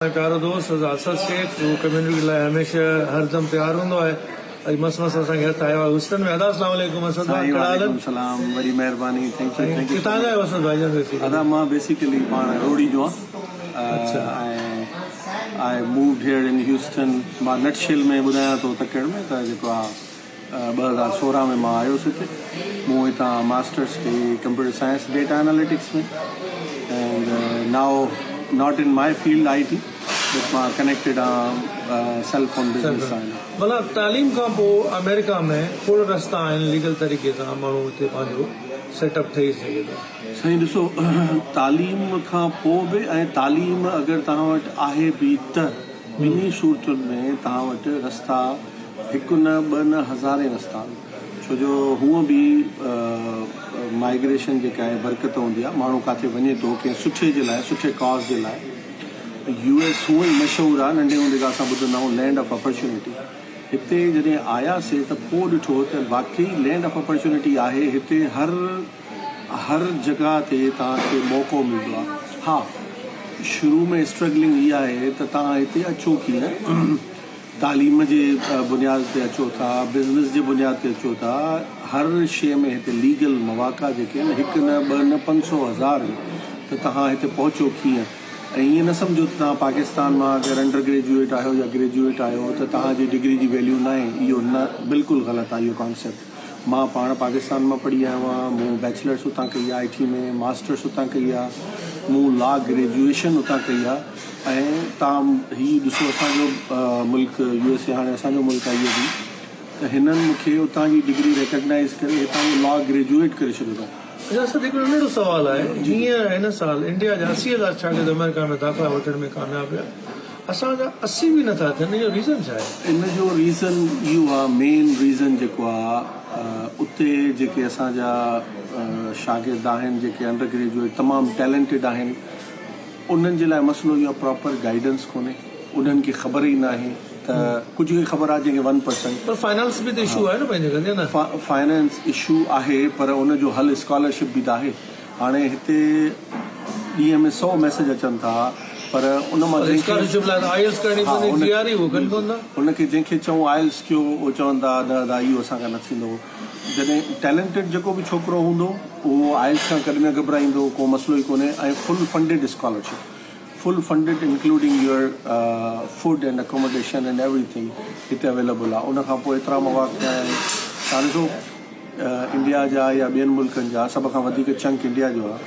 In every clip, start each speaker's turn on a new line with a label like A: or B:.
A: ۽ پيارو دوست اسد شيخ هو ڪميونٽي لاء هميشه هر دم تيار هوندو آهي اڄ مس مس اسان کي هٿ آيو آهي هوسٽن ۾ ادا اسلام عليڪم اسد ڀاء
B: سائين
A: ڪهڙا حال
B: وعليڪم
A: آهن
B: سلام وڏي مهرباني thank you thank you so
A: ڪٿان جا
B: مچ
A: آهيو اسد ڀائي جان بيسيڪلي
B: ادا مان بيسيڪلي پاڻ روهڙي جو آهيان
A: اڇا
B: ۽ آء مووڊ هيئر ان هيوسٽن مان نٽ شيل ۾ ٻڌايان ٿو تڪڙ ۾ ته جيڪو آ 2016 ۾ مان آيس هتي مون هتان ماسٽرس ڪئي computer science data analytics ۾ and now not in my field I T but مان ڪنيڪٽيڊ آهيان سيل فون بزنس سان.
A: ڀلا تعليم کان پوء آمريڪا ۾ کوڙ رستا آهن ليگل طريقي سان ماڻهو هتي پنهنجو سيٽ اپ ٺهي سگهي ٿو.
B: سائين ڏسو تعليم کان پوء به ۽ تعليم اگر توهان وٽ آهي به ته ٻنهي صورتن ۾ توهان وٽ رستا هڪ نه ٻه نه هزارين رستا آهن ڇو جو هونء به مائگريشن جيڪا آهي برڪت هوندي آهي ماڻهو ڪاٿي وڃي ٿو ڪنهن سٺي جي لاء سٺي ڪاز جي لاء يو ايس هونء ئي مشهور آهي ننڍي هوندي کان اسان ٻڌندا آهيون لينڊ آف اپرچونٽي هتي جڏهن آياسي ته پوء ڏٺو ته واقعي لينڊ آف اپرچونٽي آهي هتي هر هر جڳهه تي توهان کي موقعو ملندو آهي ها شروع ۾ اسٽرگلنگ اها آهي ته توهان هتي اچو ڪيئن تعليم جي بنياد تي اچو ٿا، بزنس جي بنياد تي اچو ٿا، هر شيء ۾ هتي ليگل مواقع جيڪي آهن هڪ نه ٻه نه 500 هزار آهن ته توهان هتي پهچو ڪيئن ۽ ائين نه سمجهو ته توهان پاڪستان مان اگر انڊر گريجوئيٽ آهيو يا گريجوئيٽ آهيو ته توهان جي ڊگري جي ويليو ناهي اهو نه بلڪل غلط آهي اهو ڪانسيپٽ مان پاڻ پاڪستان مان پڙهي آيو آهيان مون بيچلرس اتان ڪئي آهي آء ٽي ۾ ماسٽرس اتان ڪئي آهي مون لا گريجوئيشن اتان ڪئي آهي ۽ تان هي ڏسو اسان جو ملڪ يو ايس اي هاڻي اسان جو ملڪ آهي اهو به ته هنن مون کي اتان جي ڊگري ريڪگنائز ڪري هتان جو لا گريجوئيٽ ڪري ڇڏيو اٿئون.
A: اچا سر هڪڙو ننڍڙو سوال آهي جيئن هن سال انڊيا جا 80,000 شاگرد آمريڪا ۾ داخلا وٺڻ ۾ ڪامياب ويا اسان جا 80 به نٿا ٿين ان جو ريزن ڇا آهي؟
B: ان جو ريزن اهو آ مين ريزن جيڪو آ اتي جيڪي اسان جا شاگرد آهن جيڪي انڊر گريجوئيٽ تمام ٽيلنٽيڊ آهن انهن جي لاء مسئلو اهو آ پراپر گائيڊنس ڪونهي انهن کي خبر ئي ناهي ته ڪجهه کي خبر آ جنهن کي ون پرسنٽ
A: پر فائنانس به ته اشو آهي نه پنهنجي گڏ يا نه؟
B: فائنانس اشو آهي پر ان جو حل اسڪالرشپ به ته آهي هاڻي هتي ڏينهن ۾ سئو ميسيج اچن ٿا پر ان مان
A: پر
B: جنهن کي
A: اسڪالرشپ لاء ته آئيلس ڪرڻي
B: ها
A: پوندي
B: ان
A: جي آر اي اهو ڪن ڪونه ٿا.
B: ان کي جنهن کي چئون آئيلس ڪيو اهو چون ٿا نه ادا اهو اسان کان نه ٿيندو جڏهن ٽيلنٽيڊ جيڪو به ڇوڪرو هوندو اهو آئيلس کان ڪڏهن نه گهٻرائيندو ڪو مسئلو ئي ڪونهي ۽ full funded scholarship full funded including your food and accommodation and everything هتي اويليبل آهي ان کان پوء ايترا مواقع آهن تان ڏسو انڊيا جا يا ٻين ملڪن جا سڀ کان وڌيڪ چنڪ انڊيا جو آهي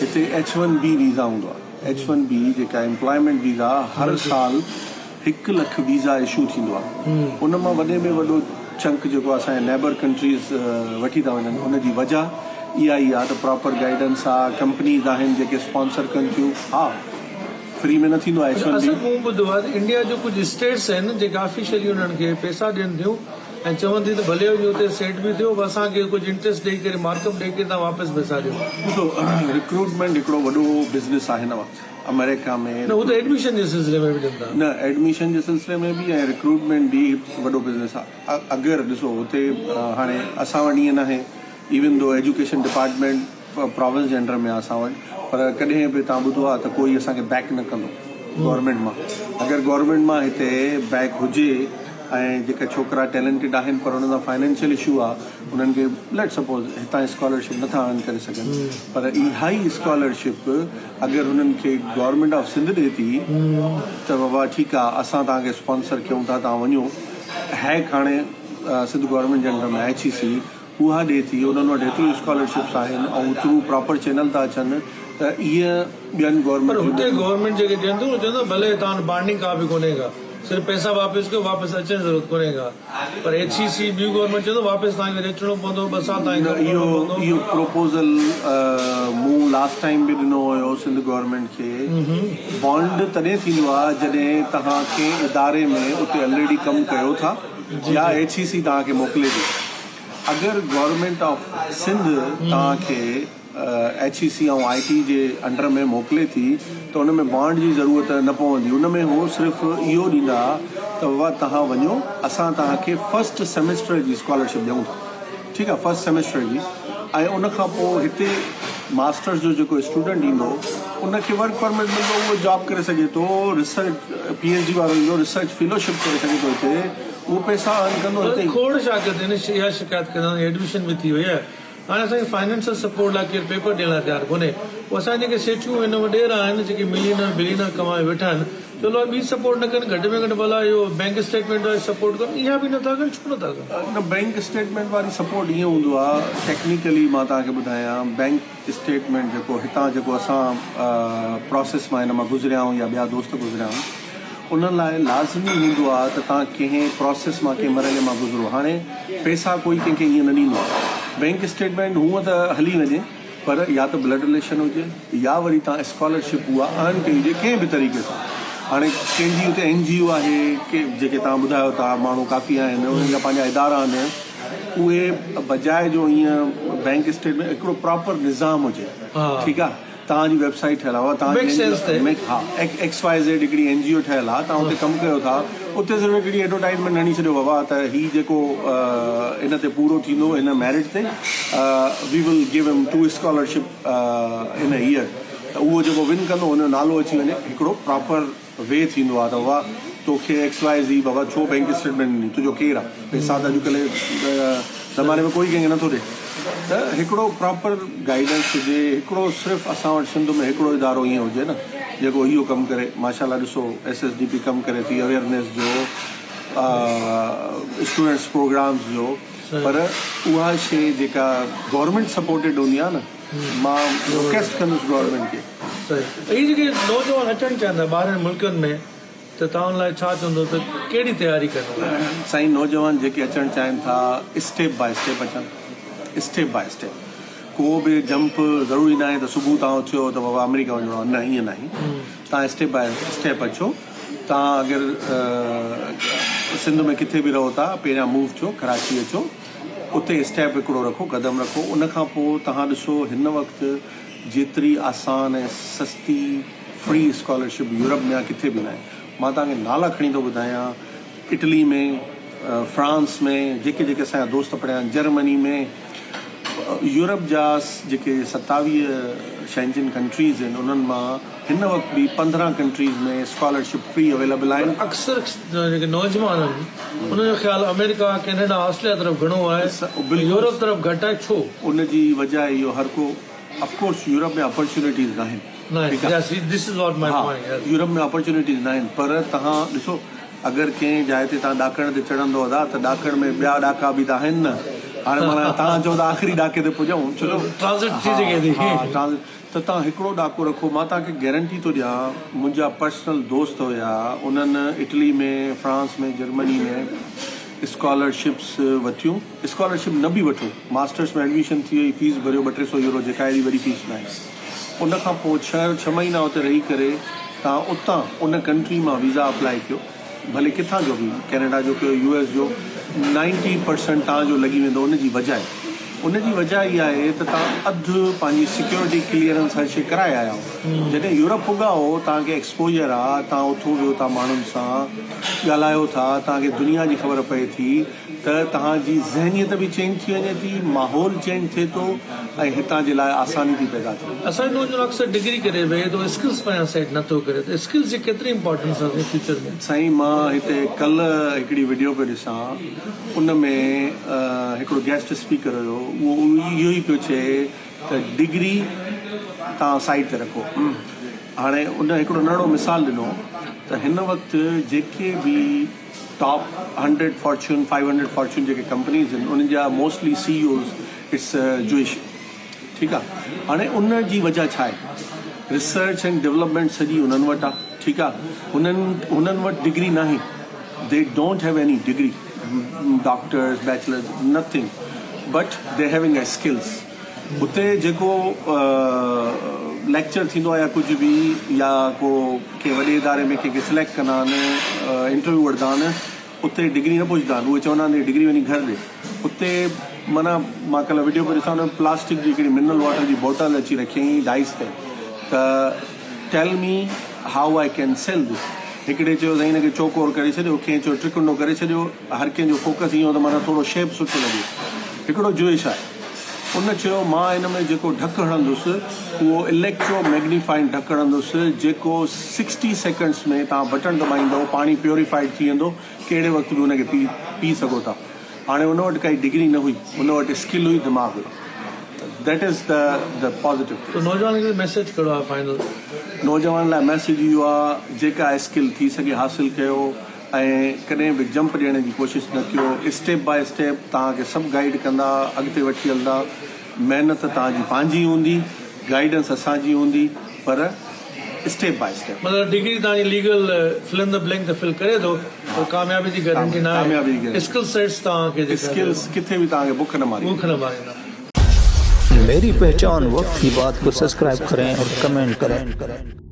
B: هتي ايڇ ون بي ويزا هوندو آهي ايڇ ون بي جيڪا امپلائمينٽ ويزا هر سال هڪ لک ويزا اشو ٿيندو آهي ان مان وڏي ۾ وڏو چنڪ جيڪو اسان جي نيبر ڪنٽريز وٺي ٿا وڃن ان جي وجه اها ئي آهي ته پراپر گائيڊنس آهي ڪمپنيز آهن جيڪي اسپانسر ڪن ٿيون ها فري ۾ نه ٿيندو آهي ايڇ ون بي.
A: اصل مون ٻڌو آهي ته انڊيا جون ڪجهه اسٽيٽس آهن جيڪي آفيشلي انهن کي پئسا ڏين ٿيون ۽ چون ٿيون ته ڀلي وڃي اتي سيٽ به ٿيو پر اسان کي ڪجهه انٽريسٽ ڏئي ڪري مارڪ اپ ڏئي ڪري توهان واپس پئسا ڏيو.
B: ڏسو رڪروٽمينٽ هڪڙو وڏو بزنس آهي هن وقت آمريڪا ۾.
A: نه هو ته ايڊميشن جي سلسلي ۾ به ڏين ٿا.
B: نه ايڊميشن جي سلسلي ۾ به ۽ رڪروٽمينٽ به وڏو بزنس آهي اگر ڏسو هتي هاڻي اسان وٽ ائين ناهي ايون دو ايجوڪيشن ڊپارٽمينٽ پراونس جي انڊر ۾ آ اسان وٽ پر ڪڏهن به توهان ٻڌو آ ته ڪوئي اسان کي بيڪ نه ڪندو گورنمينٽ مان اگر گورنمينٽ مان هتي بيڪ هجي ۽ جيڪا ڇوڪرا ٽيلنٽيڊ آهن پر انهن سان فائنينشل اشو آ انهن کي ليٽ سپوز هتان اسڪالرشپ نٿا ارن ڪري سگهن پر اها ئي اسڪالرشپ اگر هنن کي گورنمينٽ آف سنڌ ڏي ٿي ته بابا ٺيڪ آ اسان توهان کي اسپانسر ڪيون ٿا توهان وڃو هيڪ هاڻي سنڌ گورنمينٽ جي انڊر ۾ ايڇ اي سي اها ڏي ٿي انهن وٽ هيتريون اسڪالرشپس آهن ۽ ٿرو پراپر چينل ٿا اچن ته ايئن ٻين
A: پر
B: گورنمينٽ
A: هتي گورنمينٽ جيڪي ڏين ٿيون اهي چون ٿا ڀلي توهان وٽ بانڊنگ ڪا به ڪونهي ڪا صرف پئسا واپس ڪيو واپس اچڻ جي ضرورت ڪونهي ڪا پر ايڇ اي سي ٻيون گورنمينٽ چون ٿا واپس توهان کي وري اچڻو پوندو ٻه سال توهان کي
B: نه
A: ڪم ڪرڻو
B: اهو
A: پوندو.
B: اهو پروپوزل مون لاسٽ ٽائيم به ڏنو هيو سنڌ گورنمينٽ کي بانڊ تڏهن ٿيندو آهي جڏهن توهان ڪنهن اداري ۾ اتي الريڊي ڪم ڪيو ٿا يا ايڇ اي سي توهان کي موڪلي ٿي. اگر گورنمينٽ آف سنڌ توهان کي ايڇ اي سي ۽ آء ٽي جي انڊر ۾ موڪلي ٿي ته ان ۾ بانڊ جي ضرورت نه پوندي ان ۾ هو صرف اهو ڏيندا ته بابا توهان وڃو اسان توهان کي فرسٽ سيمسٽر جي اسڪالرشپ ڏيون ٿا ٺيڪ آهي فرسٽ سيمسٽر جي ۽ ان کان پوء هتي ماسٽرس جو جيڪو اسٽوڊنٽ ايندو ان کي ورڪ پرمٽ ملندو اهو جاب ڪري سگهي ٿو ريسرچ پي ايڇ ڊي وارو ايندو ريسرچ فيلوشپ ڪري سگهي ٿو هتي اهو پئسا ارن ڪندو هتي ئي.
A: کوڙ شاگرد هن اها شڪايت ڪندا آهن ايڊميشن به ٿي وئي آهي هاڻي اسان کي فائنانشل سپورٽ لاء ڪير پيپر ڏيڻ لاء تيار ڪونهي پوء اسان جيڪي سيٺيون هن وڏيرا آهن جيڪي ملينر بلينر ڪمائي ويٺا آهن چلو ٻي سپورٽ نه ڪن گهٽ ۾ گهٽ ڀلا اهو بينڪ اسٽيٽمينٽ واري سپورٽ ڪن اها به نٿا ڪن ڇو نٿا ڪن.
B: نه بينڪ اسٽيٽمينٽ واري سپورٽ ائين هوندو آ ٽيڪنيڪلي مان توهان کي ٻڌايان بينڪ اسٽيٽمينٽ جيڪو هتان جيڪو اسان پراسيس مان هن مان گذريا آهيون يا ٻيا دوست گذريا آهن انهن لاء لازمي هوندو آ ته توهان ڪنهن پراسيس مان ڪنهن مرحلي مان گذرو هاڻي پئسا ڪوئي ڪنهن کي ائين نه ڏيندو آ بينڪ اسٽيٽمينٽ هونء ته هلي وڃي پر يا ته بلڊ رليشن هجي يا وري توهان اسڪالرشپ اها ارن ڪئي هجي ڪنهن به طريقي سان هاڻي ڪنهن جي اتي اين جي او آهي ڪي جيڪي توهان ٻڌايو ٿا ماڻهو ڪافي آهن انهن جا پنهنجا ادارا آهن اهي بجاء جو ائين بينڪ اسٽيٽمينٽ هڪڙو پراپر نظام هجي ٺيڪ آهي توهان جي ويب سائيٽ ٺهيل آهي توهان جي ها ايڪس وائي زيڊ هڪڙي اين جي او ٺهيل آهي توهان اتي ڪم ڪيو ٿا اتي صرف هڪڙي ايڊورٽائزمينٽ هڻي ڇڏيو بابا ته هي جيڪو ان تي پورو ٿيندو هن ميرٽ تي we will give him two scholarship in a year ته اهو جيڪو ون ڪندو ان جو نالو اچي وڃي هڪڙو پراپر وي ٿيندو آهي ته بابا توکي ايڪس وائي زي بابا ڇو بينڪ اسٽيٽمينٽ ڏني تنهنجو ڪير آهي پئسا ته اڄڪلهه زماني ۾ ڪوئي ڪنهن کي نٿو ڏي ته هڪڙو پراپر گائيڊنس هجي هڪڙو صرف اسان وٽ سنڌ ۾ هڪڙو ادارو ائين هجي نه جيڪو اهو ڪم ڪري ماشاء الله ڏسو ايس ايس ڊي پي ڪم ڪري ٿي اويئرنيس جو اسٽوڊنٽس پروگرامز جو پر اها شي جيڪا گورنمينٽ سپورٽيڊ هوندي آهي نه مان رڪويسٽ ڪندس گورنمينٽ کي.
A: صحيح اهي جيڪي نوجوان اچڻ چاهين ٿا ٻاهرين ملڪن ۾ ته توهان ان لاء ڇا چوندو ته ڪهڙي تياري ڪن اهي؟
B: سائين نوجوان جيڪي اچڻ چاهين ٿا اسٽيپ باء اسٽيپ اچن اسٽيپ باء اسٽيپ ڪو به جمپ ضروري ناهي ته صبح توهان اٿيو ته بابا آمريڪا وڃڻو آهي نه ائين ناهي توهان اسٽيپ باء اسٽيپ اچو توهان اگر سنڌ ۾ ڪٿي به رهو ٿا پهريان موو ٿيو ڪراچي اچو اتي اسٽيپ هڪڙو رکو قدم رکو ان کان پوء توهان ڏسو هن وقت جيتري آسان ۽ سستي فري اسڪالرشپ يورپ ۾ يا ڪٿي به ناهي مان توهان کي نالا کڻي ٿو ٻڌايان اٽلي ۾ فرانس ۾ جيڪي جيڪي اسان جا دوست پڙهيا آهن جرمني ۾ يورپ جا جيڪي 27 شينجن ڪنٽريز آهن انهن مان هن وقت به 15 ڪنٽريز ۾ اسڪالرشپ فري اويليبل آهن.
A: پر اڪثر جيڪي نوجوان آهن انهن جو خيال آمريڪا، ڪينيڊا، آسٽريليا طرف گهڻو آهي ۽ يورپ طرف گهٽ آهي ڇو؟
B: ان جي وجه اهو هر ڪو آف ڪورس يورپ ۾ اپرچونيٽيز ناهن ٺيڪ آهي ها يورپ ۾ اپرچونيٽيز ناهن پر توهان ڏسو اگر ڪنهن جاء تي توهان ڏاڪڻ تي چڙهندو ادا ته ڏاڪڻ ۾ ٻيا ڏاڪا به ته آهن نه هاڻي معنيٰ توهان چئو ته آخري ڏاڪي تي پڄون ڇو جو
A: ٽرانزٽ ٿي سگهي ٿي.
B: ها ٽرانزٽ ته توهان هڪڙو ڏاڪو رکو مان توهان کي گيرنٽي ٿو ڏيان منهنجا پرسنل دوست هيا انهن اٽلي ۾ فرانس ۾ جرمني ۾ اسڪالرشپس وٺيون اسڪالرشپ نه به وٺو ماسٽرس ۾ ايڊميشن ٿي وئي فيس ڀريو ٻه ٽي سو يورو جيڪا ايڏي وڏي فيس ناهي ان کان پوء ڇهه مهينا اتي رهي ڪري توهان اتان ان ڪنٽري مان ويزا اپلائي ڪيو ڀلي ڪٿان جو به ڪينيڊا جو ڪيو يو ايس جو نائنٽي پرسنٽ توهان جو لڳي ويندو ان جي وجه ان جي وجه اها آهي ته توهان اڌ پنهنجي سيڪيورٽي ڪليئرنس هر شي ڪرائي آيا آهيو جڏهن يورپ پڳا هو توهان کي ايڪسپوجر آ توهان اٿو ويهو ٿا ماڻهن سان ڳالهايو ٿا توهان کي دنيا جي خبر پئي ٿي ته توهان جي ذهنيت به چينج ٿي وڃي ٿي، ماحول چينج ٿئي ٿو ۽ هتان جي لاء آساني ٿي پيدا ٿئي.
A: اسان جو نوجوان اڪثر ڊگري ڪري ويهي ٿو اسڪلز پنهنجا سيٽ نه ٿو ڪري ته اسڪلز جي ڪيتري امپارٽنس آهي فيوچر ۾.
B: سائين مان هتي ڪلهه هڪڙي وڊيو پيو ڏسان ان ۾ هڪڙو گيسٽ اسپيڪر هيو اهو اهو ئي پيو چئي ته ڊگري توهان سائيڊ تي رکو هاڻي ان هڪڙو ننڍڙو مثال ڏنو ته هن وقت جيڪي به top hundred fortune five hundred fortune جيڪي ڪمپنيز آهن انهن جا mostly C E Os it's Jewish ٺيڪ آ هاڻي ان جي وجه ڇا آهي ريسرچ اينڊ ڊولپمينٽ سڄي انهن وٽ آ ٺيڪ آ هنن هنن وٽ ڊگري ناهي they don't have any degree doctors bachelors nothing but they having a skills اتي جيڪو ليڪچر ٿيندو آهي يا ڪجهه به يا ڪو ڪنهن وڏي اداري ۾ ڪنهن کي سليڪٽ ڪندا آهن انٽرويو وٺندا آهن اتي ڊگري نه پڇندا آهن اهي چوندا آهن ڊگري وڃي گهر ڏي اتي معنيٰ مان ڪلهه وڊيو پيو ڏسان ان پلاسٽڪ جي هڪڙي منرل واٽر جي بوٽل اچي رکيائين ڊائس تي ته tell me how I can sell this هڪڙي چيو سائين هن کي چوڪور ڪري ڇڏيو ڪنهن چيو ٽرڪنڊو ڪري ڇڏيو هر ڪنهن جو فوڪس ائين هو ته معنيٰ ٿورو شيپ سٺو لڳي هڪڙو جوئش آهي. ان چيو مان ان ۾ جيڪو ڍڪ هڻندس اهو اليڪٽرو ميگنيفائنڊ ڍڪ هڻندس جيڪو سڪسٽي سيڪنڊس ۾ توهان بٽڻ دٻائيندؤ پاڻي پيوريفائيڊ ٿي ويندو ڪهڙي وقت به ان کي پي پي سگهو ٿا. هاڻي ان وٽ ڪائي ڊگري نه هئي ان وٽ اسڪل هئي دماغ هيو that is the the positive
A: ته نوجوانن کي ميسيج ڪهڙو آهي فائنل؟
B: نوجوانن لاء ميسيج اهو آهي جيڪا اسڪل ٿي سگهي حاصل ڪيو ۽ ڪڏهن به جمپ ڏيڻ جي ڪوشش نه ڪيو اسٽيپ باء اسٽيپ توهان کي سڀ گائيڊ ڪندا اڳتي وٺي هلندا محنت توهان جي پنهنجي هوندي گائيڊنس اسان جي هوندي پر اسٽيپ باء اسٽيپ.
A: مطلب ڊگري توهان جي legal fill in the blank ته فل ڪري ٿو پر ڪاميابي جي گارنٽي نه آهي اسڪل سيٽس توهان کي جيڪا
B: اسڪلس ڪٿي به توهان کي بک نه ماريندا.
A: بک نه ماريندا.
C: ميري پهچان وقت ڪي بات ڪو سبسڪرائب ڪرين اور ڪمينٽ ڪرين.